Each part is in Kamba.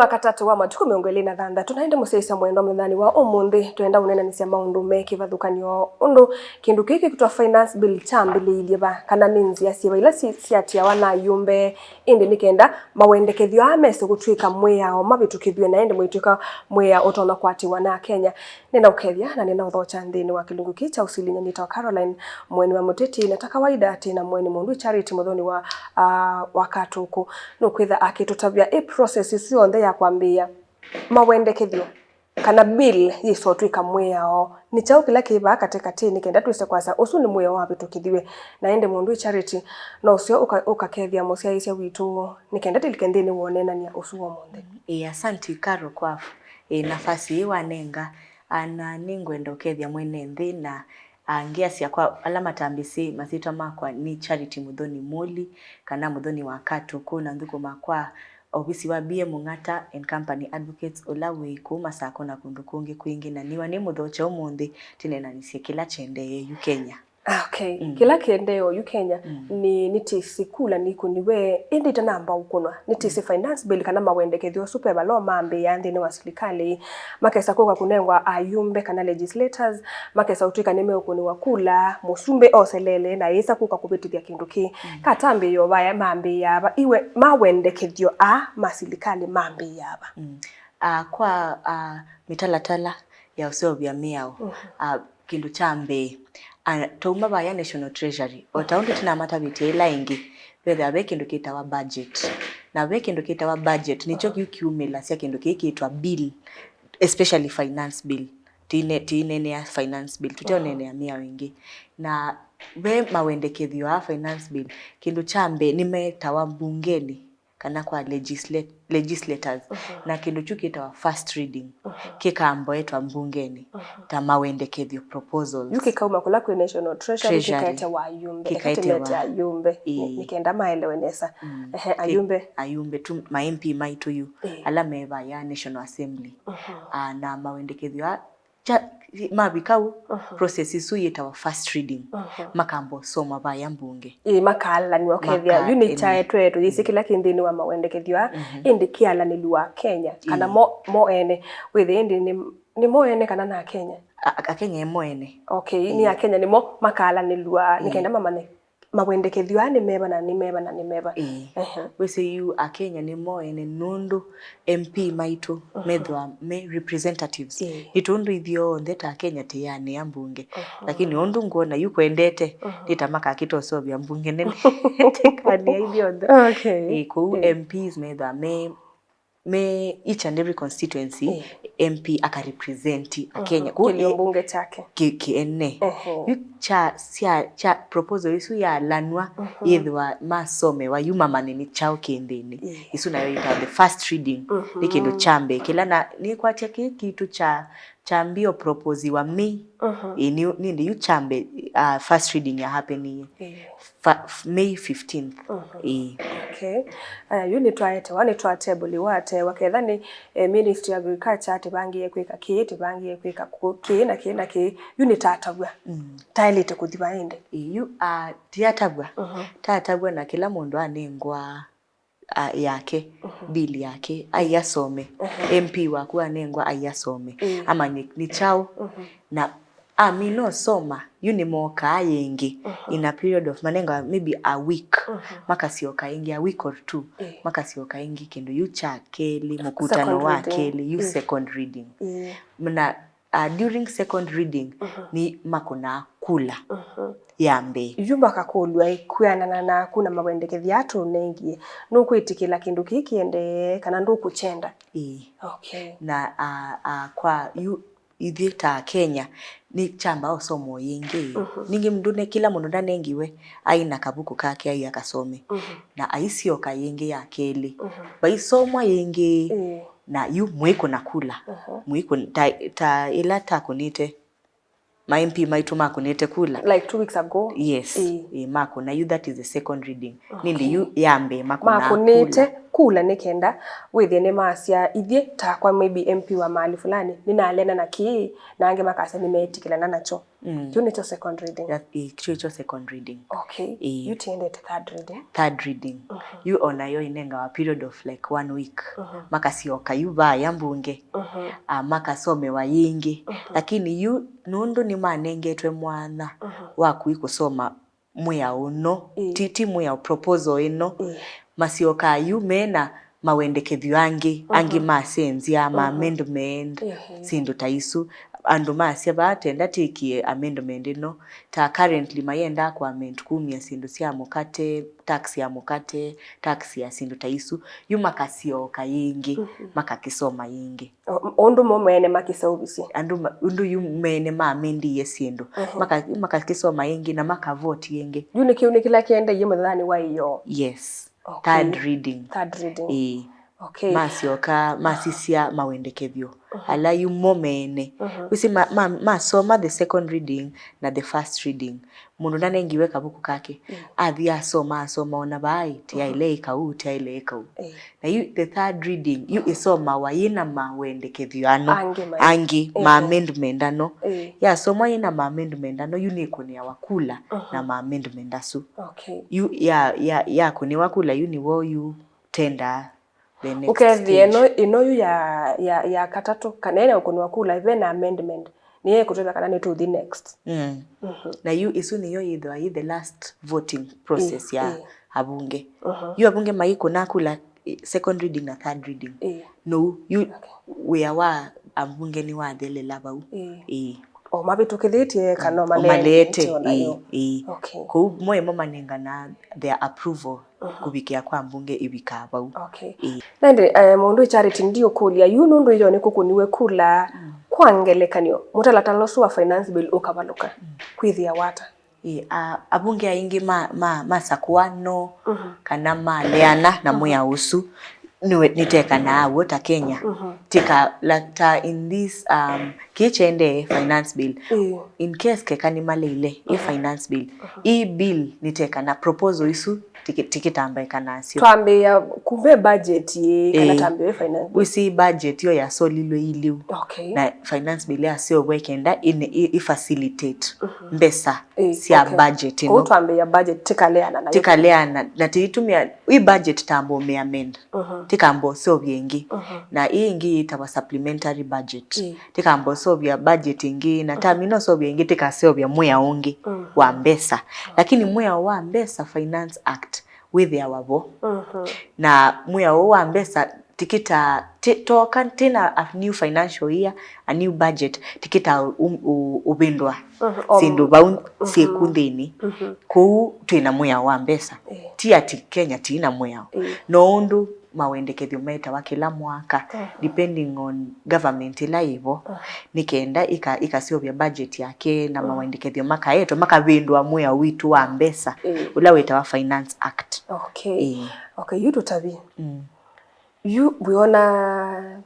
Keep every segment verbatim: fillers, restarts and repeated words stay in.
Wakatatũ wa matukũ mĩongo ĩlĩ na thanthatũ, na ĩndĩ mũsyaĩĩsya mwendwa mũthenyanĩ wa ũmũnthĩ, twenda ũneenanĩsya maũndũ me kĩvathũkany'o, ũndũ kĩndũ kĩĩ kĩkĩtwa finance bill kyambĩlĩilye va, kana nĩ nzĩa syĩva ila si-, syatiawa na ayumbe, ĩndĩ nĩ kenda mawendekethyo aa mese kũtw'ĩka mwĩao mavĩtũkĩthw'e, na ĩndĩ mũitw'ĩka mwĩao ũtonya kwatĩwa na Akenya. Nĩnaũkethya na nĩnaũthokya nthĩnĩ wa kĩlungu kĩĩ kya ũsili. Nyie nĩtawa Caroline, mũeni wa mũteti, na ta kawaida, twĩ na mũeni mũndũ Charity Mũthoni wa, ah, wa Katũkũ. Nũkwĩtha akĩtũtavya ĩ process ĩsu yonthe ya kwambĩĩa mawendekethyo kana bill yĩsa ũtw'ĩka mwĩao. Nĩ kyaũ kĩla kĩ vaa katĩkatĩ nĩ kenda twĩse kwasya ũsu nĩ mwĩao wavĩtũkĩthiw'e? Na ĩndĩ mũndũ Charity, no ũseo ũka-, ũkakethya mũsyaĩĩsya witũ nĩ kenda tũlike nthĩnĩ wa ũneenany'a ũsu wa ũmũnthĩ. Ĩĩ, asanti Caro kwa, ĩĩ, nafasi ĩĩ wanenga. Ana nĩngwenda ũkethya mwene nthĩ na, ah, ngĩasya kwa ala matambĩsĩ, masyĩtwa makwa nĩ Charity Mũthoni Mũli, kana Mũthoni wa Katũkũ, na nthũkũmaa kwa ovisi wa B M Ng'ata and Company Advocates, ũla wĩ kũu Masako na kũndũ kũngĩ kwingĩ, na nĩwa nĩ mũthokya ũmũnthĩ tũneenanĩsye kĩla kyendeee yu Kenya. Ah, okay. Mm. Kĩla kĩendee oyu Kenya, mm, nĩ, nĩtĩsĩ kula nĩkũniwe, ĩndĩ itanamba ũkũnwa, nĩtĩsĩ, mm, finance bill kana mawendekethyo asu ve vala mambĩĩa nthĩnĩ wa silikalĩ, makesa kũka kũnengwa ayumbe kana legislators, makesa ũtw'ĩka nĩmeũkũnĩwa kula, mũsumbĩ oselele na ĩsa kũka kũvĩtĩthya kĩndũ kĩĩ. Mm. Katambĩĩo vaya mambĩĩa va, iwe mawendekethyo aa ma silikalĩ mambĩĩa va? Mm. Ah, kwa, ah, mĩtalatala ya ũseũvya mĩao, mhm, ah, kĩndũ kya mbee, ah, twauma vaya National Treasury, o ta ũndũ tũnamatavĩtye ĩla ĩngĩ, vethĩwa ve kĩndũ kĩtawa budget. Na ve kĩndũ kĩtawa budget, nĩkyo kĩu kiumĩlasya kĩndũ kĩĩ kĩtawa bill, especially finance bill. Tũine-, tũineenea finance bill, tũteũneenea mĩao ĩngĩ. Na ve mawendekethyo aa finance bill, kĩndũ kya mbee nĩmetawa mbungenĩ, kana kwa legisla-, legislators, mhm, na kĩndũ kyu kĩtawa first reading, mhm, kĩkamboetwa mbungenĩ, mhm, ta mawendekethyo, proposals. Yu kĩkauma kũla kwĩ National Treasury, Treasury, kĩkaetewa ayumbe, kĩkaetewa, ĩkatimete ayumbe, ĩĩ, nĩ, nĩ kenda maelewe nesa. Mm. Ehe, kĩ-, ayumbe. Ayumbe tu, ma M P maitũ yu, ĩĩ, ala me vaya National Assembly. Mhm. Ah, na mawendekethyo aa kya, mavika u, mhm, process ĩsu yĩtawa first reading. Mhm. Makamba ũsoma vaya mbunge. Ĩĩ, makaalanw'a, ũkethĩa, maka-, yu nĩ, ĩĩ, kyaetwe, tũyĩsĩ, mm, kĩla kĩ nthĩnĩ wa mawendekethyo aa, mhm, ĩndĩ kĩalanĩlw'a Akenya, kana, ĩĩ, mo, mo ene. Wĩthĩ ĩndĩ nĩ, nĩ mo ene kana na Akenya? A-, a-, Akenya e mo ene. Okay, nĩ, ĩĩ, Akenya nĩmo makaalanĩlw'a, ĩĩ, nĩ kenda mamanye mawendekethyo aa nĩ meva na nĩ meva na nĩ meva. Ĩĩ. Ehe. Wĩsĩ yu Akenya nĩ mo ene nũndũ M P maitũ, mhm, methĩwa me representatives. Ĩĩ. Nĩ tondũ ithyonthe ta Akenya tĩanĩa mbunge. Mhm. Lakini ũndũ ngwona yu kwendete, mhm, nĩ ta makakĩta ũseũvya mbunge nene. Tĩkanĩa ithyonthe. Okay. Ĩĩ, kũu, ĩĩ, M Ps methĩwa me me each and every constituency, eh, M P akarepresent Akenya. Mhm. Kĩlio mbunge kyake. Ki-, kĩene. Ehe. Yu kya, sya, kya proposal ĩsu yalanwa, mhm, yĩthĩwa masomewa, yu mamanye nĩ kyaũ kĩ nthĩnĩ. Eh. Ĩsu nayo yĩtawa the first reading. Mhm. Nĩ kĩndũ kya mbee kĩla na nĩkwatya kĩ kitũ kya, kyambie ũproposiwa May. Mhm. Ĩ, nĩ, nĩ ndĩ yu kya mbee, uh, first reading ya happening. Eh. Fa-, f-, May fifteenth. Mhm. Ĩĩ. Okay. Aya, yu nĩtwaetewa, nĩtwatebũliwa atewa. Ketha nĩ, eh, Ministry of Agriculture, tĩvangĩe kwĩka kĩĩ, tĩvangĩe kwĩka kũ-, kĩĩ na kĩĩ na kĩĩ. Yu nĩtatavw'a. Mm. Taĩlĩte kũthi va ĩndĩ? Ĩĩ, yu, ah, tiatavw'a. Mhm. Tatavw'a na kĩla mũndũ anengwa, ah, yake, mhm, bill yake, aiasome. Mhm. M P waku anengwa aiasome. Mm. Amanye nĩ kyaũ. Mhm. Na amina ũsoma, yu nĩmokaa yĩngĩ, mhm, in a period of, manengawa maybe a week, mhm, makasyoka ĩngĩ, a week or two, ĩĩ, makasyoka ĩngĩ kĩndũ yu kya kelĩ, mũkutano wa kelĩ, yu second reading. Ĩĩ. Na, uh, during second reading, mhm, nĩ makũnaa kula, mhm, ya mbee. Yu makakũlw'a ĩkwĩanana naku na mawendekethyo aa tũnengie, nũkwĩtĩkĩla kĩndũ kĩĩ kĩendee kana ndũkũkyenda? Ĩĩ. Okay. Na, uh, uh, kwa yu ithyĩ ta Akenya, nĩ kyamba ũsomo yĩngĩ. Mhm. Ningĩ ndũne-, kĩla mũndũ ndanengiwe aĩ na kavuku kake aĩ akasome. Mhm. Na aisyoka yĩngĩ ya kelĩ. Mhm. Vaisomwa yĩngĩ, ĩĩ, na yu mwĩkũna kula. Mhm. Mwĩkũn-, ta, ta ĩla takũnĩte, ma M P maitũ makũnĩte kula. Like two weeks ago? Yes. Ĩĩ. Ĩĩ, makũna yu, that is the second reading. Okay. Nĩndĩ yu ya mbee makũnaa kula. Makũnĩte kula nĩ kenda wĩthĩe nĩmasya, ithyĩ takwa maybe M P wa mahali fulani nĩnaleana na kĩĩ, na angĩ makasya nĩmeetĩkĩlana nakyo. Mm. Kĩu nĩkyo second reading. That, ĩ, kĩu nĩkyo second reading. Okay. Ĩ. Yu tiendete third reading. Third reading. Mhm. Yu onayo ĩnengawa period of like one week. Mhm. Makasyoka yu vaya mbunge. Mhm. Ah, makasomewa yĩngĩ. Mhm. Lakini yu nũndũ nĩmanengetwe mwanya Mhm. wa kũi kũsoma mwĩao ũno, Ĩĩ. ti, ti mwĩao, proposal ĩno. Ĩĩ. Masyokaa yu mena mawendekethyo angĩ, Mhm. angĩ masenzya, ma Mhm. amendment, Ehe. syĩndũ ta isu. Andũ masya vaa tenda tĩkie amendment ĩno, ta currently mayendaa ku amend kumya syĩndũ sya mũkate, tax ya mũkate, tax ya syĩndũ ta isu. Yu makasyoka yĩngĩ, Mhm. makakĩsoma yĩngĩ. O, ũndũ mo mene makĩseũvisye. Andũ ma- ũndũ yu mene mamendie syĩndũ. Mhm. Maka- makakĩsoma ĩngĩ na makavoti ĩngĩ. Yu nĩ kĩu nĩ kĩla kĩendeie mũthenyanĩ wa ĩyoo. Yes. Okay. Third reading. Third reading. Ĩĩ. Okay. Masyoka masisya mawendekethyo Mhm. ala yu mo mene. Mhm. Wĩsĩ ma- ma- masoma the second reading na the first reading. Mũndũ nanengiwe kavuku kake. Mm. Athi asoma, asoma ona vaaĩ, tiaile ĩka ũu, tiaile ĩka ũu. Eh. Na yu the third reading, yu ĩsomawa yĩna mawendekethyo ano Angĩ maĩ- angĩ, Ehe. ma amendment ano. Eh. Yasomwa yĩna ma amendment ano, yu nĩkũnĩawa kula Mhm. na ma amendment asu. Okay. Yu ya- ya- yakũnĩwa kula, yu nĩwo yu tenda the next Ũkethĩa stage. Ĩno, ĩno yu ya, ya, ya katatũ, kana ĩna ũkũnĩwa kula, ve na amendment, nĩyo ĩkũtwĩka kana nĩtũthi next. Mm. Mhm. Na yu ĩsu nĩyo yĩthĩwa yĩ the last voting process Ĩ, ya ĩ. abunge. Mhm. Yu abunge maikũna kula, eh, second reading na third reading. Ĩ. No, yu Okay. wĩa wa abunge nĩwathelela vau. Ĩ. Ĩ. O mavĩtũkĩthĩtye kana Mm. o maleete Omaleete, o nayo. Ĩ, ĩ. Okay. Kũu mo ĩmo manengana their approval Mhm. kũvikĩa kwa mbunge ĩvikaa vau. Okay. Ĩ. Na ĩndĩ, eh, mũndũ Charity ndiũkũlya yu nũndũ ĩyo nĩkũkũniwe kula Mm. kwa ngelekany'o, mũtalatala ũsu wa finance bill ũkavalũka. Mm. Kwĩthĩawa ata? Ĩ, a- abunge aingĩ ma- ma- masakũa no Mhm. kana maleana na Mhm. mwĩa ũsu. Nĩwe- nĩtekanaa w'o ta Kenya. Mhm. Tika- la- ta in this, um, kĩĩ kyaendee finance bill. Ĩĩ. In case keka nĩmaleile ĩ Mhm. finance bill. Mhm. Ĩ bill nĩtekana proposal isu tiki- tikĩtambaĩkanasyo. Twambĩĩa kumbe budget ĩ kana Ĩĩ. tambĩĩa finance bill. Wĩsĩ budget yo yasolilwe iliu. Okay. Na finance bill yaseũvwa ĩkenda ĩne- ĩ- ĩfacilitate Mhm. mbesa Ĩĩ, sya okay. budget Kũu ĩno. Twambĩĩa budget tikaleana nayo. Tikaleana na tiitumia ĩ budget tambo me amend. Mhm. Tikamba ũseũvya ĩngĩ. Mhm. Na ĩ ĩngĩ yĩtawa supplementary budget. Ĩĩ. Tikamba ũseũvya budget ĩngĩ na Mhm. tamina ũseũvya ĩngĩ tikaseũvya mwĩao ũngĩ Mhm. wa mbesa. Lakini mwĩao wa mbesa Finance Act wĩthĩawa vo. Mhm. Na mwĩao ũũ wa mbesa tikĩta ti- toka tina a new financial year, a new budget, tikĩta u- u- ũvĩndũa Mhm. O- syĩndũ vau syĩku Mhm. nthĩnĩ. Mhm. Kũu twĩna mwĩao wa mbesa. Ĩĩ. Ti ati Kenya tiina mwĩao. Ĩĩ. No ũndũ mawendekethyo metawa kĩla mwaka, Mhm. depending on government ĩla ĩvo, Mhm. nĩ kenda ĩka- ĩkaseũvya budget yake na Mm. mawendekethyo makaetwa, makavĩndũa mwĩao witũ wa mbesa, Ĩĩ. ũla wĩtawa Finance Act. Okay. Ĩĩ. Okay, yu tũtavye. Mm. Yu wĩona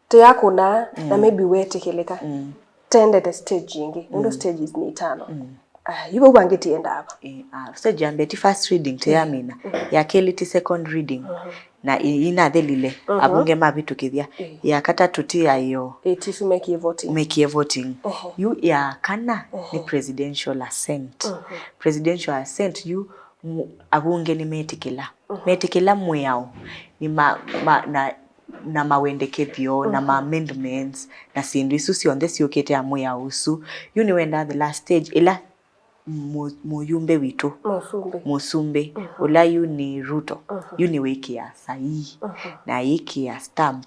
teyakũna na Mm. maybe wetĩkĩlĩka. Mm. Tendete stage ĩngĩ, nũndũ Mm. stages nĩ itano. Mm. Ah, yu vau vangĩ tiendaa va? Eh, ah, stage ya mbee ti first reading, teyamina. Mm. Ya kelĩ ti second reading. Mhm. Na i- inathelile, Mhm. abunge mavĩtũkĩthya. Eh. Ya katatũ ti ya ĩyoo. Eh, ti isu mekie voting. Mekie voting. Mhm. Yu ya kana nĩ Mhm. presidential assent. Mhm. Presidential assent yu mu- abunge nĩmetĩkĩla. Mhm. Metĩkĩla mwĩao nĩ ma- ma- na na mawendekethyo, na Mhm. ma amendments, na syĩndũ isu syonthe syũkĩte ya mwĩao ũsu. Yu nĩwendaa the last stage, ĩla mu- mũyumbe witũ, Mũsumbĩ. mũsumbĩ, Mhm. ũla yu nĩ Ruto, Mhm. yu nĩwĩkĩa saii, Mhm. na yĩkĩa stamp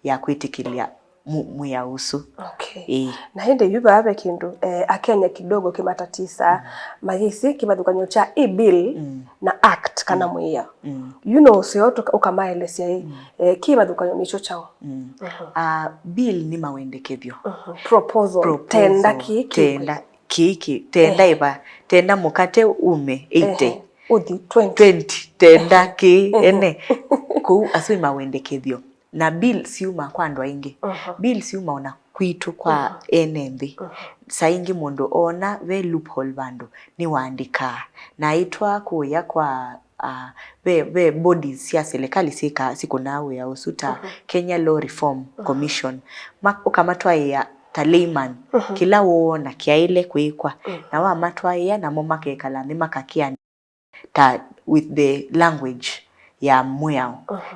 ya kwĩtĩkĩlya mu- mwĩao ũsu. Okay. Ĩĩ. Na ĩndĩ yu vaa ve kĩndũ, eh, Akenya kidogo kĩmatatisa, Mm. mayĩsĩ kĩvathũkany'o kya ĩ bill Mm. na act kana Mm. mwĩao. Mm. Yu no ũseo tũka- ũkamaelesya ĩ, Mm. eh, kĩvathũkany'o nĩkyo kyaũ? Mm. Mhm. Ah, bill nĩ mawendekethyo. Mhm. Proposal. Proposal. Tenda kĩĩ kĩkwe. Tenda kĩĩ kĩ- tenda Eh. ĩva, tenda mũkate ume eighty. Ehe. Ũthi twenty. Twenty, tenda kĩ Mhm. ene. Kũu asu nĩ mawendekethyo. Na bill siuma kwa andũ aingĩ. Mhm. Bill siuma ona kwitũ kwa Mhm. ene nthĩ. Mhm. Saa ingĩ mũndũ oona ve loophole vandũ, nĩwaandĩkaa. Na aitwaa kũya kwa ah, ve, ve bodies sya serikali syĩka, sikũnaa wĩa ũsu ta Kenya Law Reform Commission. Ma, ũkamatwaĩa ta layman, kĩla woona kyaĩle kwĩkwa, na wamatwaĩa, namo makekala nthĩ makakĩandĩka ta with the language ya mwĩao.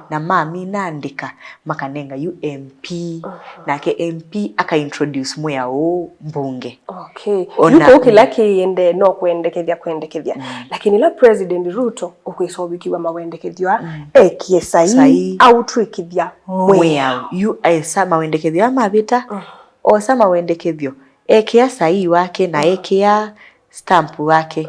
Na mamina andĩka, makanenga yu M P, nake M P aka introduce mwĩao ũũ mbunge. Okay. Ona yu kũu kĩla kĩendee no kwendekethya, kwendekethya. Lakini ĩla President Ruto ũkwĩsa ũvikĩwa mawendekethyo aa, ekie saii, saii, aũtw'ĩkĩthya mwĩao. Mwĩao. Yu esa mawendekethyo aa mavĩta, osa mawendekethyo, ekĩa saii wake na ekĩa stamp wake,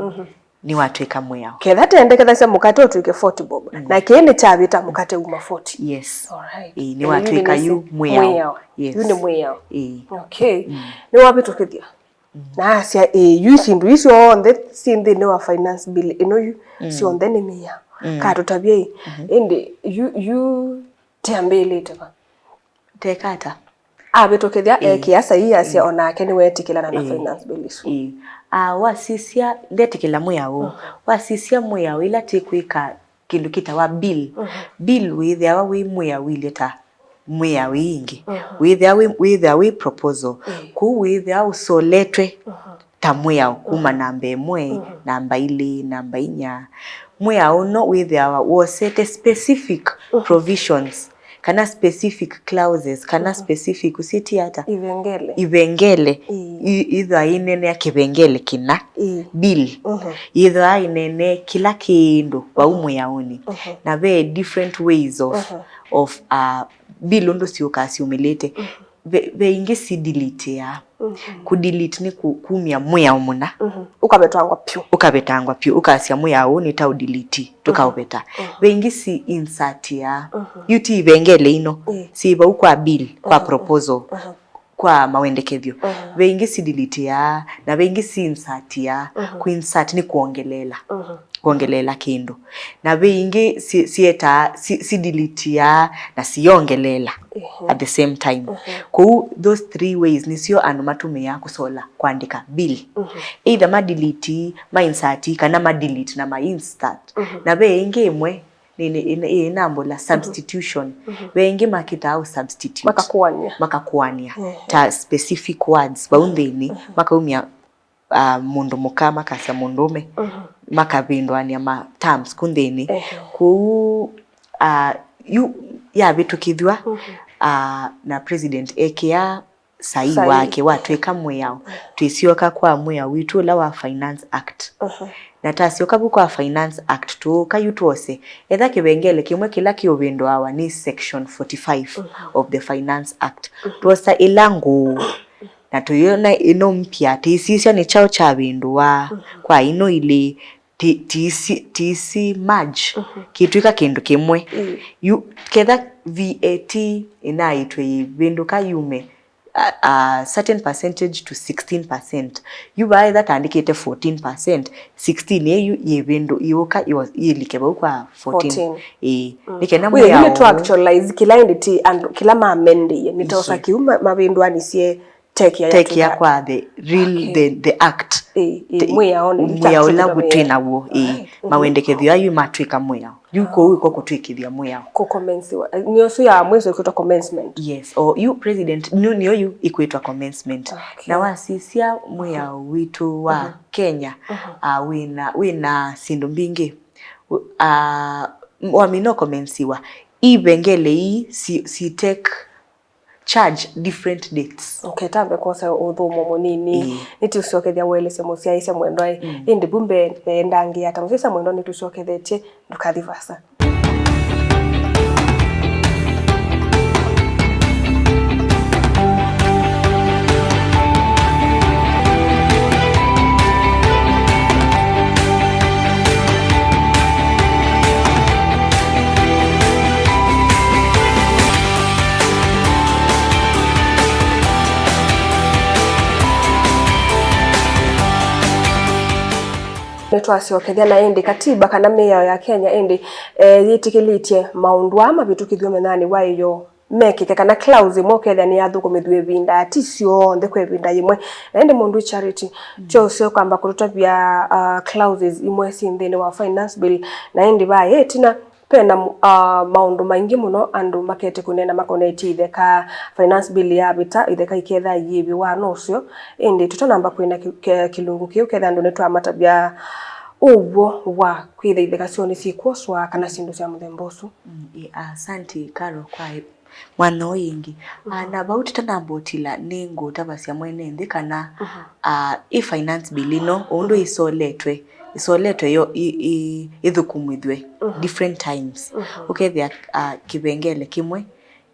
nĩwatw'ĩka mwĩao. Ketha tendekethasya mũkate ũtw'ĩke forty bob, na kĩĩ nĩkyavĩta, mũkate uma forty. Yes. Alright. Ĩĩ, nĩwatw'ĩka yu mwĩao. Mwĩao. Yes. Yu nĩ mwĩao. Ĩĩ. Okay. Nĩwavĩtũkĩthya. Na asya, ĩĩ, yu syĩndũ ii syonthe syĩ nthĩnĩ wa finance bill ĩno yu, syonthe nĩ mĩao. Katũtavye ĩ, ĩndĩ yu, yu tiambĩlĩte va? Teka ata? Avĩtũkĩthya, ĩĩ, ekĩa saii, asya, ĩĩ, o nake nĩweetĩkĩlana na, ĩĩ, finance bill ĩsu. Ĩĩ. Ah, wasisya, ndetĩkĩla mwĩao. Wasisya mwĩao ĩla tĩkwĩka kĩndũ kĩtawa bill. Bill wĩthĩawa wĩ mwĩao ilye ta mwĩao ii ingĩ. Wĩthĩawa wĩ, wĩthĩawa wĩ proposal. Ĩĩ. Kũu wĩthĩawa ũsoletwe ta mwĩao kuma namba ĩmwe, namba ilĩ, namba inya. Mwĩao ũno wĩthĩawa wosete specific provisions, kana specific clauses, kana specific, ũsyĩtie ata? Ivengele. Ivengele. Ĩĩ. I-, ithwa inenea kĩvengele kĩna. Ĩĩ. Bill. Yĩthwa inene kĩla kĩndũ vau mwĩaonĩ. Na ve different ways of, of, uh, bill ũndũ syũkaa syumĩlĩte. Ve, ve ingĩ si delete ya. Ku delete nĩ ku-, kumya mwĩao mũna. Ũkavetangwa pyũ. Ũkavetangwa pyũ, ũkasya mwĩao ũũ nĩ ta ũ delete, tũkaũveta. Ve ingĩ si insert ya. Yu ti ivengele ino. Ĩĩ. Si vau kwa bill, kwa proposal, kwa mawendekethyo. Ve ingĩ si delete ya, na ve ingĩ si insert ya. Ku insert nĩ kwongeleela. Kwongeleela kĩndũ. Na ve ingĩ si-, sietaa, si-, si delete ya na siyongeleela at the same time. Kwoou those three ways nĩsyo andũ matũmĩaa kũsola kwandĩka bill. Either ma delete, ma insert, kana ma delete na ma insert. Na ve ĩngĩ ĩmwe nĩ, nĩ, ĩ, ĩ, ĩnambũla substitution. Ve ĩngĩ makĩtaa ũ substitute. Makakũanĩa. Makakũanĩa. Ta specific words vau nthĩnĩ, makaumya ah, mũndũ mũka makasya mũndũũme, makavĩndũanĩa ma terms ku nthĩnĩ. Kwoou, ah, yu yavĩtũkĩthw'a, ah, na president ekĩa saii wake, watw'ĩka mwĩao, twĩsyoka kwa mwĩao witũ ũla wa Finance Act. Na tasyoka vu kwa Finance Act, tũũka yu twose, etha kĩvengele kĩmwe kĩla kĩũvĩndũawa nĩ section forty-five of the Finance Act. Twosa ĩla ngũũ, na tũyona ĩno mpya, tĩisisya nĩ kyaũ kyavĩndũa kwa ino ilĩ, ti-, tiisi, tiisi merge, kĩtw'ĩka kĩndũ kĩmwe. Yu, ketha V A T ĩnaĩtwe yĩvĩndũka yume a, a certain percentage to sixteen percent. Yu vaa etha tandĩkĩte fourteen percent, sixteen ĩyu yĩvĩndũ, yĩũka, yo-, yĩlike vau kwa fourteen. Fourteen. Ĩĩ. Nĩ kenda mwĩao nĩ tũ actualize kĩla ĩndĩ ti andũ, kĩla mamendie, nĩ tosa kĩu ma-, mavĩndũanisye. Tekia ya kwa the real, the, the act. Ĩĩ, ĩĩ, mwĩao nĩ mwĩao ũla twĩ naw'o, ĩĩ. Mawendekethyo ayu matw'ĩka mwĩao. Yu kũu ĩko kũtw'ĩkĩthya mwĩao. Kũkomensiwa. Nĩ ũsu ya mwĩso ĩkwĩtwa commencement. Yes, o yu president, nĩ, nĩyo yu ĩkwĩtwa commencement. Na wasisya mwĩao witũ wa Kenya, ah, wĩna, wĩna syĩndũ mbingĩ. Ah, wamina ũkomensiwa, ivengele ii si, si take charge different dates. Okay, tambe kwosa ũthũmo mũnini. Ĩĩ. Nĩtũsyokethya ũelesya mũsyaĩĩsya mwendwa ĩ. Ĩndĩ vu mbee, veendangĩa ta mũsyaĩĩsya mwendwa nĩtũsyokethetye, ndũkathi vasa. Nĩtwasyokethya na ĩndĩ katiba kana mĩao ya Kenya ĩndĩ, eh, yĩtĩkĩlĩtye maũndũ aa mavĩtũkĩthw'e mũthenyanĩ wa ĩyoo. mekĩke, kana clause ĩmwe ũkethĩa nĩyathũkũmĩthw'e ĩvinda, ti syonthe kwa ĩvinda yĩmwe. Na ĩndĩ mũndũ Charity, mm, kyo ũseo kwamba kũtũtavya, uh, clauses imwe syĩ nthĩnĩ wa finance bill, na ĩndĩ vaa ĩtina, vena, uh, maũndũ maingĩ mũno andũ makete kũneena makonetye itheka. Finance bill yavĩta, itheka iketha iyĩvĩwa, no ũseo. Ĩndĩ tũtanamba kwĩna kĩ-, kĩ-, kĩlungu kĩu, ketha andũ nĩtwamatavya ũw'o wa kwĩtha itheka syoo nĩsyĩkwoswa kana syĩndũ sya mũthemba ũsu. Mm, ĩ, asante, Carol, kwa mwanya ũyũ ĩngĩ. Ah, mhm, na vau tũtanamba ũtila, nĩngũtavasya mwene nthĩ kana, mhm, ah, ĩ finance bill ĩno, ũndũ ĩsoletwe, ĩsoletwe yo, ĩ, ĩ, ĩthũkũmĩthw'e, mhm, different times. Mhm. Ũkethĩa, ah, kĩvengele kĩmwe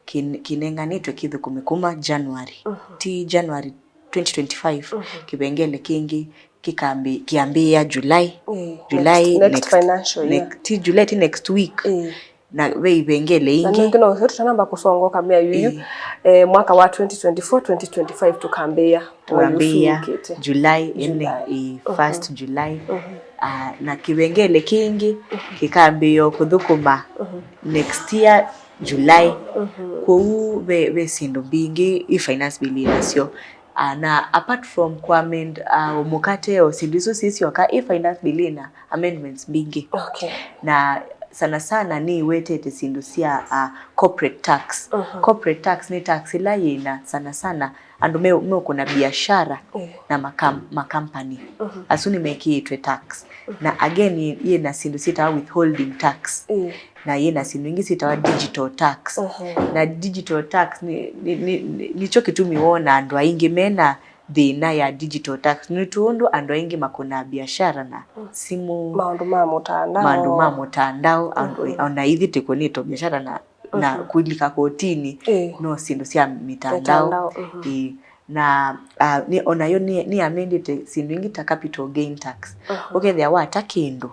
kĩ-, kĩnenganĩtwe kĩthũkũme kuma January. Mhm. Ti January twenty twenty-five, mhm, kĩvengele kĩngĩ kĩkambi-, kĩambĩĩa July. Ĩĩ, July next, next next, financial year. Next, ti July, ti next week. Ĩĩ. Na ve ivengele na ingĩ. Nĩngĩ no ũseo tũtanamba kũsongoka mĩao yu. Ĩĩ. Eh, mwaka wa twenty twenty-four, twenty twenty-five tũkambĩĩa. Tũkambĩĩa July, ĩnĩ, July. Ĩĩ, mhm, first July. Mhm. Ah, na kĩvengele kĩngĩ, mhm, kĩkambĩĩa kũthũkũma, mhm, next year July. Mhm. Kwoou ve, ve syĩndũ mbingĩ ĩ finance bill ĩnasyo. Ah, na apart from kũamend, ah, mũkate o syĩndũ isu sisyoka, ĩ finance bill ĩna amendments mbingĩ. Okay. Na sana sana nĩwetete syĩndũ sya, ah, corporate tax. Mhm. Corporate tax nĩ tax ĩla yĩna sana sana andũ me, meũkũna biashara, mm, na makam-, makampani. Mhm. Asu nĩmekĩĩtwe tax. Mhm. Na again, yĩ, yĩna syĩndũ syĩtawa withholding tax. Mm. Na yĩna syĩndũ ingĩ syĩtawa digital tax. Mhm. Na digital tax nĩ, nĩ, nĩ, nĩ, nĩkyo kĩtumi wona andũ aingĩ mena thĩna ya digital tax. Nĩ tondũ andũ aingĩ makũnaa biashara na, mm, simũ, maũndũ ma mũtandao. Maũndũ ma mũtandao, andũ, mhm, ona ithyĩ tũkũnĩtwe biashara na, na, mhm, kũlika kotini, ĩĩ, no syĩndũ sya mitandao. Mitandao, mhm. Ĩĩ. Na, ah, nĩ, onayo nĩ, nĩamendete syĩndũ ingĩ ta capital gain tax. Mhm. Ũkethĩa wata kĩndũ,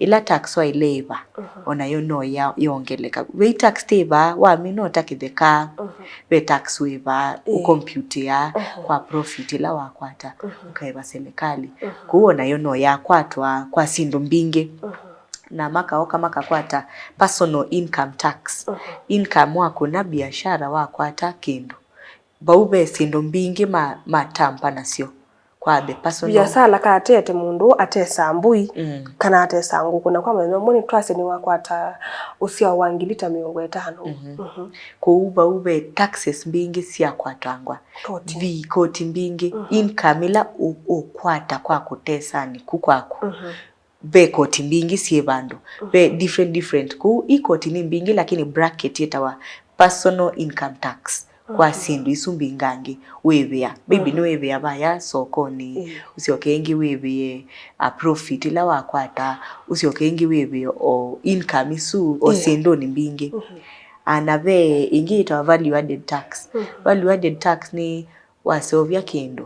ĩla tax waĩle ĩva, mhm, onayo no ya, yongeleka. Ve tax tĩ vaa, wamina ũta kĩtheka, mhm, ve tax wĩ vaa, ĩĩ, ũkompyutĩa, mhm, kwa profit ĩla wakwata, mhm, ũkaĩva serikali. Mhm. Kwoou onayo no yakwatwa kwa syĩndũ mbingĩ. Mhm. Na makaoka makakwata personal income tax. Mhm. Income wakũna biashara wakwata kĩndũ. Vau ve syĩndũ mbingĩ ma, matampa nasyo. Kwa the personal. Biasala katete mũndũ atesa mbũi, mm, kana atesa ngũkũ, na kwa mathĩna mamwe nĩtwasye nĩwakwata ũsyao wa ngili ta mĩongo ĩtano. Mhm. Mhm. Kwoou vau ve taxes mbingĩ syakwatangwa. Koti. Vi, koti mbingĩ. Mhm. Income ĩla ũ-, ũkwata kwa kũtesa nĩku kwaku. Mhm. Ve koti mbingĩ syĩ vandũ. Mhm. Ve different, different. Kũu i koti nĩ mbingĩ, lakini bracket yĩtawa personal income tax kwa, mhm, syĩndũ isu mbingangĩ wĩvĩa. Maybe, mhm, nĩwĩvĩa vaya sokonĩ, ĩĩ, ũsyoke ĩngĩ wĩvĩe a profit ĩla wakwata, ũsyoke ĩngĩ wĩvĩe o income isu o, ĩĩ, syĩndũnĩ mbingĩ. Mhm. A, na ve ĩngĩ yĩtawa value added tax. Mhm. Value added tax nĩ waseũvya kĩndũ,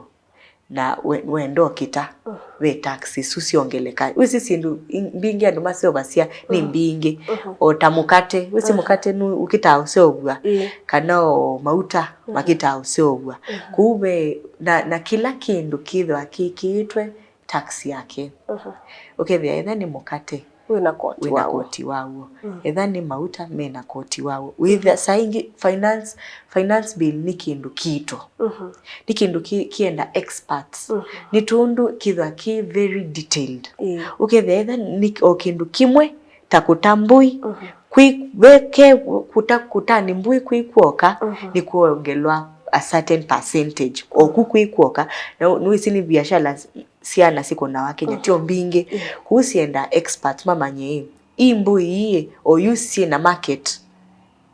na we-, wenda ũkĩta, mhm, ve tax isu syongeleka. Wĩsĩ syĩndũ i-, mbingĩ andũ maseũvasya nĩ, mhm, mbingĩ. Mhm. O ta mũkate, wĩsĩ, mhm, mũkate nũ ũkĩtaa ũseũvw'a, ĩĩ, kana o mauta, mhm, makĩtaa ũseũvw'a. Mhm. Kũu ve na, na kĩla kĩndũ kĩthwa kĩkĩĩtwe tax yake. Mhm. Ũkethĩa etha nĩ mũkate, wĩna koti, wĩna waw'o, koti waw'o. Mm. Etha nĩ mauta, mena koti waw'o. Wĩthĩa, mhm, saa ingĩ finance, finance bill nĩ kĩndũ kĩito. Mhm. Nĩ kĩndũ kĩ-, kĩenda experts. Mhm. Nĩ tondũ kĩthwa kĩ very detailed. Ĩĩ. Ũkethĩa etha nĩ o kĩndũ kĩmwe ta kũta mbũi, mhm, kwĩ, ve ke kũta, kũta nĩ mbũi kwĩ kw'oka, mhm, nĩ kwongelwa a certain percentage. O ku kwĩ kw'oka, na nĩwĩsĩ nĩ biashara syana sikũnawa Kenya, mhm, tyo mbingĩ. Yeah. Kũu syenda experts mamanye ĩ, ĩ mbũi ii, o yu syĩ na market,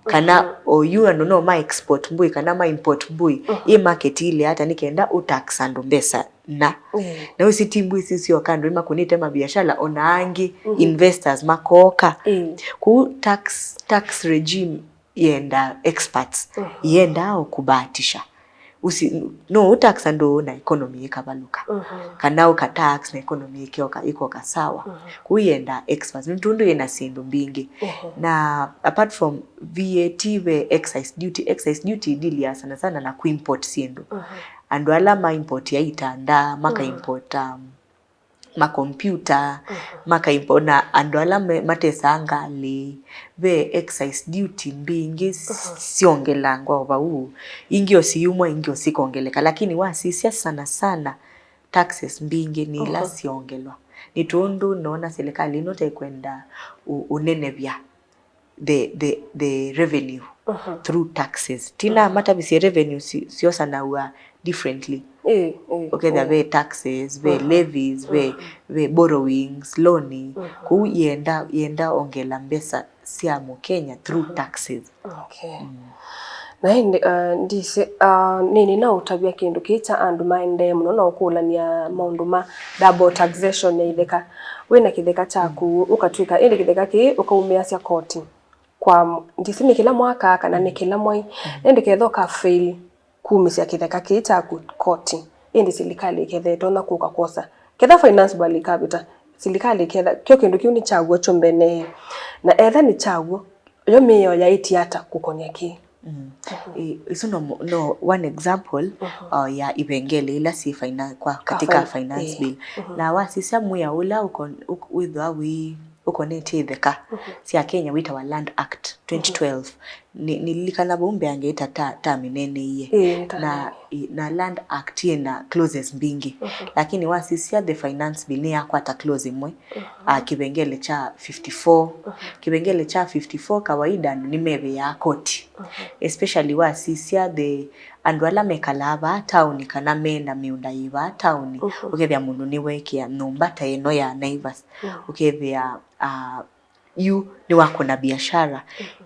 kana, mhm, o yu andũ no ma export mbũi, kana ma import mbũi, mhm, ĩ market ile ata nĩ kenda ũ tax andũ mbesa na. Yeah. Na wĩsĩ ti mbũi isu syoka, andũ nĩmakũnĩte mabiashara, ona angĩ, mhm, investors makoka. Yeah. Kũu tax, tax regime yenda experts, mhm, yendaa o kubahatisha. Usi, no utax andũ na economy ĩkavalũka. Mhm. Kana ũkatax na economy ĩkyoka, ĩkoka sawa. Mhm. Kũu yenda experts. Nĩ tondũ yĩna syĩndũ mbingĩ. Mhm. Na apart from V A T ve excise duty, excise duty deal ya sana sana na kuimport syĩndũ. Mhm. Andũ ala ma import ya itanda, maka, mhm, import, um, makompyuta, makaimba, na andũ ala me- matesaa ngalĩ, ve excise duty mbingĩ s- syongelangwa o vau, ingĩ o siyumwa, ingĩ o sikongeleka, lakini wasisya sana sana taxes mbingĩ nĩ ila syongelwa. Nĩ tondũ noona serikali ĩno tekwenda ũ- ũnenevya the, the, the revenue through taxes. Tina matavisye revenue si- syosanaw'a differently. Ĩĩ, ĩĩ, ũkethĩa ve taxes, ve levies, ve, ve borrowings, loan. Kũu yenda, yenda ongela mbesa sya Mũkenya through taxes. Okay. Na ĩndĩ, uh, ndisĩ, uh, nĩnĩ na ũtavya kĩndũ kĩĩ kya andũ maendee mũno na ũkũlany'a maũndũ ma double taxation ya itheka. Wĩna kĩtheka kyaku, ũkatw'ĩka, ĩndĩ kĩtheka kĩĩ ũkaumĩasya koti kwa, ndisĩ nĩ kĩla mwaka kana nĩ kĩla mwai, ĩndĩ ketha ũkafail kumĩsya kĩtheka kĩĩ kyaku koti, ĩndĩ silikalĩ ĩketha ĩtonya kũka kwosa. Ketha finance bill ikavĩta, silikalĩ ĩketha kyo kĩndũ kĩu nĩ kya w'o kyo mbene, na etha nĩ kya w'o, yo mĩao yaĩtye ata kũkonĩa kĩĩ? Mm. Ĩ- isu no, mo- no one example uh, ya ivengele ila si fina, kwa katika finance bill. Na wasisya mwĩao ũla ũkon- ũk- wĩthwa wĩ ũkonetye itheka sya Kenya wĩtawa Land Act twenty twelve. Nĩ- nĩlilikana vau mbee angeĩta ta, ta mĩneeneie. Ĩĩ, na, ĩ- na Land Act yĩna clauses mbingĩ, lakini wasisya the finance bill nĩyakwata clause ĩmwe, ah, kĩvengele kya fifty-four. Kĩvengele kya fifty-four kawaida andũ nĩmevĩaa koti, especially wasisya the andũ ala mekalaa vaa taoni kana mena mĩũnda yĩ vaa taoni. Ũkethĩa mũndũ nĩweekĩa nyũmba ta ĩno ya Naivas, ũkethĩa, ah, yu nĩwakũna biashara,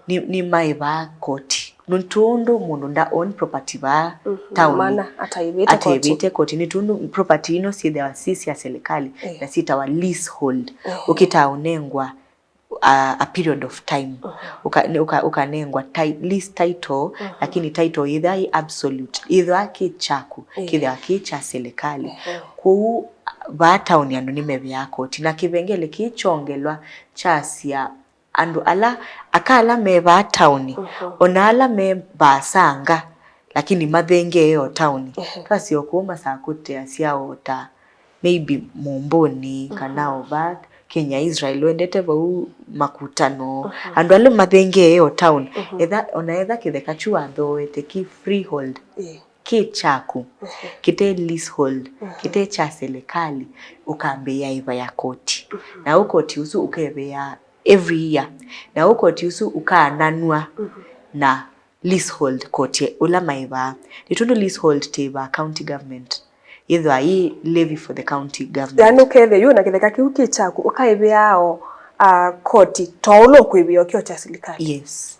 nĩ- nĩmaĩvaa koti. Nĩ tondũ mũndũ nda own property vaa taoni mana ataĩvĩte koti. Ataĩvĩte koti, nĩ tondũ property ino syĩthĩawa si sya serikali na syĩtawa leasehold. Ũkĩtaa ũnengwa a, a period of time. Ũka- nĩ- ũka- ũkanengwa ti- lease title, lakini title yĩthĩwa yĩ absolute, yĩthĩwa kĩ kyaku, kĩthĩawa kĩ kya serikali. Kwoou vaa taoni andũ nĩmevĩaa koti, na kĩvengele kĩĩ kyongelwa kyasya andũ ala, aka ala me vaa taoni, ona ala me vaasanga, lakini mathengee o taoni. Twasyo kũu masakũteasya o ta maybe Mũmbũnĩ, kana o vaa Kenya Israel, wendete vau Makutano. Andũ ala mathengee o taoni. Etha, ona etha kĩtheka kyu wathooete ki freehold, ki kyaku, kĩte leasehold, kĩte kya serikali, ũkambĩĩa ĩva ya koti. Na ũkoti ũsu ũkevĩaa every year. Na ũkoti ũsu ũkaananw'a na leasehold koti ũla maĩvaa. Nĩ tondũ leasehold tĩĩvaa county government. Yĩthĩwa yĩ levy for the county government. Yaani ũkethĩa yu na kĩtheka kĩu kĩ kyaku, ũkaĩvĩaa o, ah, koti ta ũla ũkwĩvĩa o kĩo kya silikalĩ. Yes.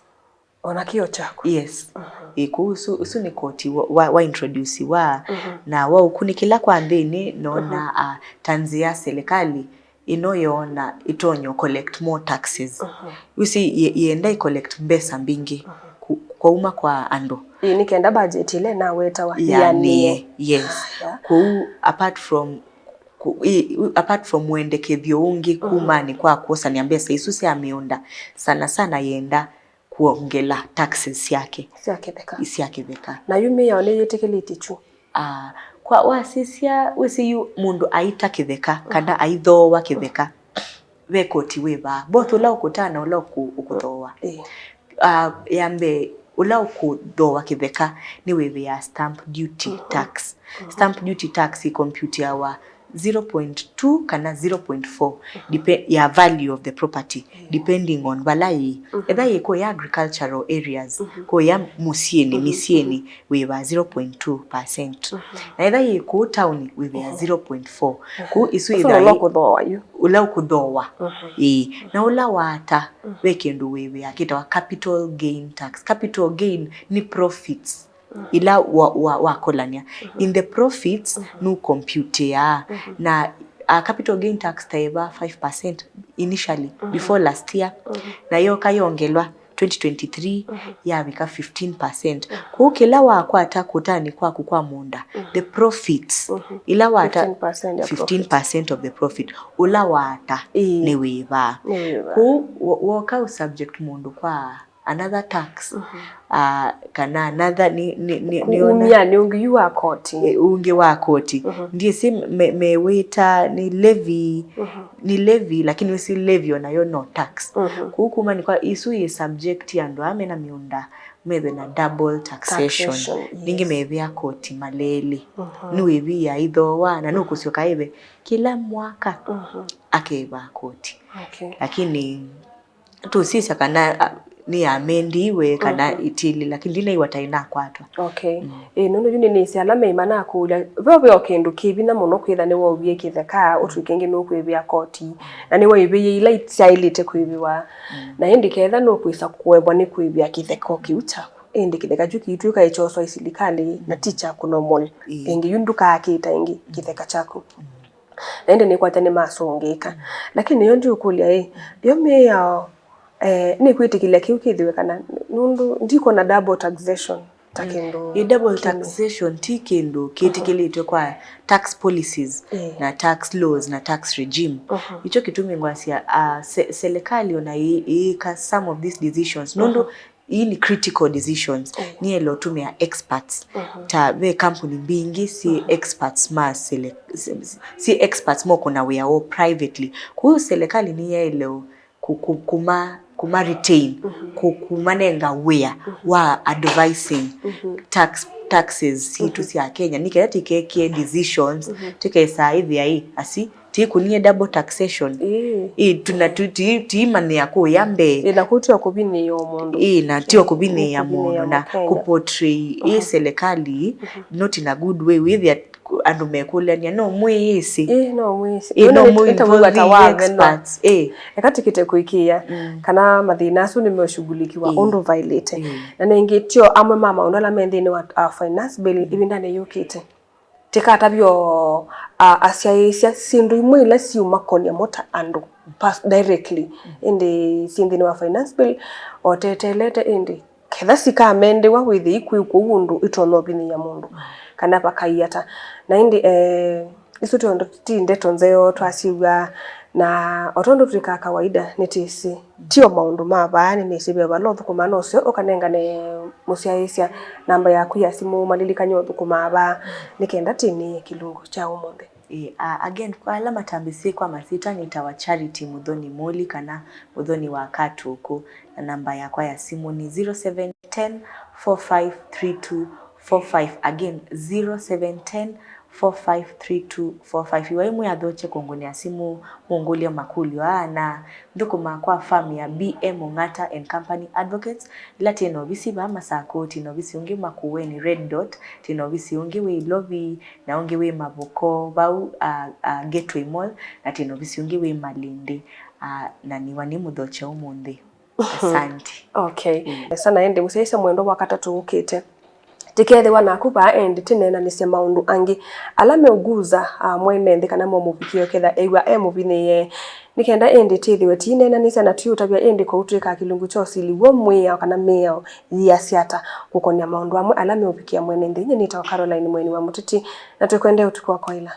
Ona kĩo kyaku. Yes. Ĩ, kũu ũsu, ũsu nĩ koti wa, wa, wa introduce wa, na wa ũkunĩkĩla kwa nthĩnĩ, nona, ah, ta nzĩa serikali ĩno yoona ĩtonya collect more taxes. Wĩsĩ ye- yenda ĩ collect mbesa mbingĩ ku- kwauma kwa andũ. Ĩĩ, nĩ kenda budget ĩla ĩnawetawa yĩanĩe. Yes. Kũu apart from ku- ĩ- apart from wendekethyo ũngĩ kumanĩ kwa kwosany'a mbesa isu sya mĩũnda, sana sana yenda kwongela taxes syake. Sya kĩtheka. Sya kĩtheka. Na yu mĩao nĩyĩtĩkĩlĩtye kyu? Ah, kwa wasisya, wĩsĩ yu mũndũ aita kĩtheka, kana aithooa kĩtheka, ve koti wĩ vaa, both ũla ũkũtaa na ũla ũkũ- ũkũthooa. Ĩĩ. Ah, ya mbee, ũla ũkũthooa kĩtheka nĩwĩvĩaa stamp duty tax. Stamp duty tax ĩkompyutiawa zero point two kana zero point four, depe- ya value of the property, depending on vala yĩĩ. Etha yĩ kũya agricultural areas, kũya mũsyĩnĩ, mĩsyĩnĩ, wĩvaa zero point two percent. Na etha yĩ kũu taoni, wĩvĩaa zero point four. Kũu isu ĩthĩawa ũla ũkũthooa yu. Ũla ũkũthooa. Ĩĩ. Na ũla waata, ve kĩndũ wĩvĩaa kĩtawa capital gain tax. Capital gain nĩ profits ila wa- wa- wakolany'a. In the profits, nũkompyutĩaa. Na, uh, capital gain tax taĩva five percent initially, before last year. Na yoka yongelwa twenty twenty-three, yavika fifteen percent. Kũu kĩla wakwata kũtanĩ kwaku kwa mũũnda, the profits, ila wata fifteen percent of the profit, ũla waata nĩwĩvaa. Kũu wo- woka ũsubject mũndũ kwa another tax, ah, kana another nĩ, nĩ, nĩ, nĩona Umia nĩ ũngĩ yu wa koti. Eh, ũngĩ wa koti. Ndyĩsĩ me, mewĩta nĩ levy, nĩ levy, lakini wĩsĩ levy onayo no tax. Kũu kuma nĩ kwa isu yĩ subject ya andũ aa mena mĩũnda methwe na double taxation. Taxation, ningĩ yes. Methĩa koti malelĩ. Nĩwĩvia ithooa na nũkũsyoka ĩve kĩla mwaka akeva koti. Okay. Lakini tũsisya kana, a, nĩyamendiwe kana itilĩ, lakini ndinaiwa ta inakwatwa. Okay. Ĩĩ, nũndũ yu nĩnĩsĩ ala meima nakũlya, ve ũveo kĩndũ kĩ vinya mũno kwĩtha nĩwauvie kĩtheka, ũtw'ĩke ĩngĩ nũkwĩvĩa koti, na nĩwaivĩie ila syaĩlĩte kwĩvĩwa. Na ĩndĩ ketha nũkwĩsa kũemwa nĩ kwĩvĩa kĩtheka o kĩu kyaku, ĩndĩ kĩtheka kyu kĩitw'ĩka ĩkyoswa ĩ silikalĩ na ti kyaku normal. Ĩĩ. Ĩngĩ yu ndũkaakĩta ĩngĩ kĩtheka kyaku. Na ĩndĩ nĩkwatya nĩmasũngĩĩka. Lakini yo ndiũkũlya ĩ, yo mĩao, eh, nĩkwĩtĩkĩlya kĩu kĩthĩwe kana, nũndũ ndikwona double taxation ta kĩndũ. Ĩ, double taxation ti kĩndũ kĩtĩkĩlĩtwe kwa tax policies na tax laws na tax regime. Nĩkyo kĩtumi ngwasya, ah, se-, serikali ona ĩ-, ĩĩka some of these decisions. Nũndũ ii nĩ critical decisions. Nĩyaĩle ũtũmĩa experts. Ta ve kampuni mbingĩ syĩ experts ma sele-, si, si, syĩ experts mokũna wĩa woo privately. Kwoou serikali nĩyaĩle ũ-, ku, ku, kuma, kuma retain, ku, kumanenga wĩa wa advising tax, taxes sitũ sya Kenya, nĩkenda tikekie decisions, tikesa ĩthĩa ĩ, asi, tikũnie double taxation. Ĩĩ. Ĩĩ, tuna tu-, ti-, tiimanyĩa kũya mbee. Ĩĩ, na kũu tio kũvinyĩĩa o mũndũ. Ĩĩ, na tio kũvinyĩĩa mũndũ na kũportray ĩ serikali not in a good way. Wĩthĩa andũ mekũlany'a, no mwĩĩsĩ. Ĩĩ, no mwĩĩsĩ. Ĩĩ, no mũinvolve experts. Ĩĩ. Eka tũkĩte kũĩkĩĩa kana mathĩna asu nĩmeshughulikiwa ũndũ vaĩlĩte. Na ningĩ tio amwe ma maũndũ ala me nthĩnĩ wa, uh, finance bill ĩvindanĩ yũkĩte. Tĩkatavye o, a, asyaĩĩsya syĩndũ imwe ila siũmakonĩa mo ta andũ pers-, directly. Ĩndĩ syĩ nthĩnĩ wa finance bill, o teteelete ĩndĩ ketha sikamendĩwa wĩthĩe ikwĩkwa ũu ũndũ itonya ũvinyĩĩa mũndũ kana vakaia ata. Na ĩndĩ, eh, isu tondũ ti ndeto nzeo twasyĩw'a, na o tondũ twĩkaa kawaida nĩtwĩsĩ tio maũndũ ma vaa, nĩnĩsĩ ve vala ũthũkũmaa, no ũseo ũkanengane mũsyaĩĩsya namba yaku ya simũ, malilikany'e ũthũkũmaa vaa, nĩ kenda tĩnĩe kĩlungu kya ũmũnthĩ. Ĩĩ, a, again, kwa ala matambĩsĩ kwa masyĩtwa nĩtawa Charity Mũthoni Mũli kana Mũthoni wa Katũkũ, na namba yakwa ya simũ nĩ zero seven ten, four five three two, four five. Again, zero seven ten, four five three two, four five. Ĩwai mwĩathokye kũngũnĩa simũ, mũngũlye makũlyo aa, na nthũkũmaa kwa firm ya B M Ong'ata and Company Advocates, ĩla twĩ na ovisi vaa Masakũ, twĩ na ovisi ũngĩ Makueni Red Dot, twĩ na ovisi ũngĩ wĩ Ilovi, na ũngĩ wĩ Mavuko vau, a, a, Gateway Mall, na twĩ na ovisi ũngĩ wĩ Malindi, a, na nĩwa nĩ mũthokya ũmũnthĩ. Asante. Okay. Mm. Sana ĩndĩ mũsyaĩĩsya mwendwa, wa katatũ ũkĩte. Tĩkeethĩwa naku vaa ĩndĩ tĩneenanĩsye maũndũ angĩ ala meũguza, a, mwene nthĩ kana meũmũvikĩa ũketha ew'a e mũvinyĩĩe. Nĩ kenda ĩndĩ tĩthĩwe tĩineenanĩsya na tũiũtavya ĩndĩ kũu twĩkaa kĩlungu kya ũsili w'o mwĩao kana mĩao yĩasya ata kũkonĩa maũndũ amwe ala meũvikĩa mwene nthĩ. Nyie nĩtawa Caroline Mweni wa Mũtiti, na twĩkwendea ũtukũ wa kwaĩla.